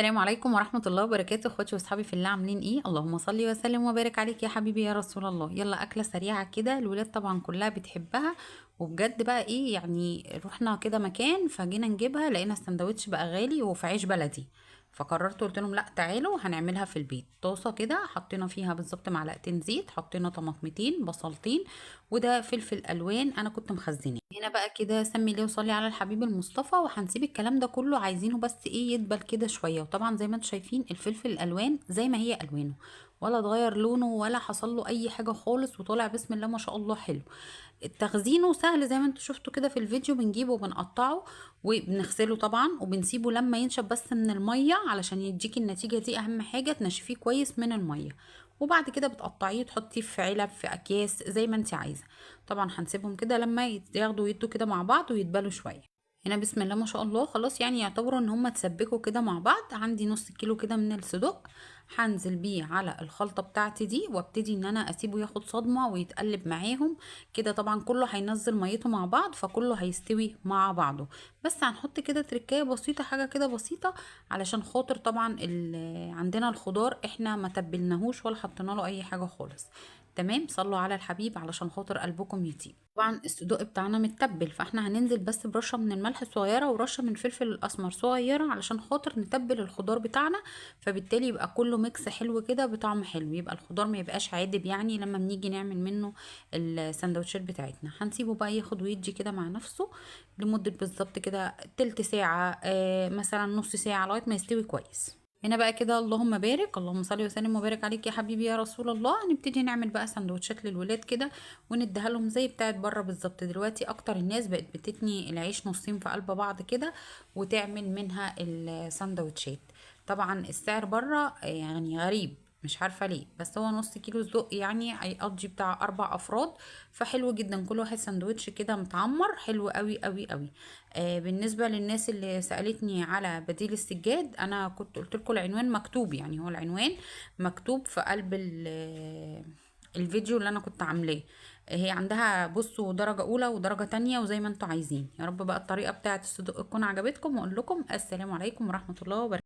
السلام عليكم ورحمة الله وبركاته. اخواتي واصحابي في الله، عاملين ايه؟ اللهم صل وسلم وبارك عليك يا حبيبي يا رسول الله. يلا اكلة سريعة كده، الولاد طبعا كلها بتحبها. وبجد بقى ايه يعني، رحنا كده مكان فجينا نجيبها لقينا السندوتش بقى غالي وفي عيش بلدي، فقررت قلت لهم لا تعالوا هنعملها في البيت. طاسة كده حطينا فيها بالظبط معلقتين زيت، حطينا طماطمتين بصلتين، وده فلفل الوان انا كنت مخزناه هنا بقى كده. سمي ليه وصلي على الحبيب المصطفى. وهنسيب الكلام ده كله، عايزينه بس ايه يدبل كده شوية. وطبعا زي ما انتم شايفين الفلفل الالوان زي ما هي الوانه، ولا اتغير لونه ولا حصل له اي حاجة خالص، وطالع بسم الله ما شاء الله حلو. تخزينه سهل زي ما انتم شفتوا كده في الفيديو، بنجيبه وبنقطعه وبنغسله طبعا، وبنسيبه لما ينشف بس من المية علشان يديكي النتيجة دي. اهم حاجة تنشفيه كويس من المية، وبعد كده بتقطعيه تحطيه في علب في اكياس زي ما انت عايزه. طبعا هنسيبهم كده لما ياخدوا يدوا كده مع بعض ويتبلوا شوية. هنا بسم الله ما شاء الله خلاص، يعني يعتبروا ان هم اتسبكوا كده مع بعض. عندي نص كيلو كده من الصدق هنزل بيه على الخلطة بتاعتي دي، وابتدي ان انا اسيبه ياخد صدمة ويتقلب معاهم كده. طبعا كله هينزل ميته مع بعض، فكله هيستوي مع بعضه. بس هنحط كده تركايه بسيطة، حاجة كده بسيطة، علشان خاطر طبعا عندنا الخضار احنا ما تبلناهوش ولا حطينا له اي حاجة خالص. تمام، صلوا على الحبيب علشان خاطر قلبكم يطيب. طبعا الصدوق بتاعنا متبل، فاحنا هننزل بس برشه من الملح الصغيرة ورشه من الفلفل الاسمر صغيرة علشان خاطر نتبل الخضار بتاعنا، فبالتالي يبقى كله mix حلو كده بطعم حلو، يبقى الخضار ما يبقاش عادب يعني لما بنيجي نعمل منه السندوتشات بتاعتنا. هنسيبه بقى ياخد ويدي كده مع نفسه لمدة بالظبط كده تلت ساعة، مثلا نص ساعة، لغاية ما يستوي كويس. هنا بقى كده اللهم بارك، اللهم صل وسلم وبارك عليك يا حبيبي يا رسول الله. هنبتدي نعمل بقى سندوتشات للولاد كده ونديها لهم زي بتاعت بره بالظبط. دلوقتي اكتر الناس بقت بتتني العيش نصين في قلب بعض كده وتعمل منها السندوتشات. طبعا السعر بره يعني غريب، مش عارفه ليه، بس هو نص كيلو صدق يعني هيقضي بتاع 4 افراد، فحلو جدا. كل واحد سندوتش كده متعمر حلو قوي قوي قوي. بالنسبة للناس اللي سالتني على بديل السجاد، انا كنت قلت لكم العنوان مكتوب، يعني هو العنوان مكتوب في قلب الفيديو اللي انا كنت عاملاه. هي عندها بصوا درجه اولى ودرجة تانية وزي ما انتوا عايزين. يا رب بقى الطريقة بتاعه الصدق تكون عجبتكم، واقول لكم السلام عليكم ورحمة الله وبركاته.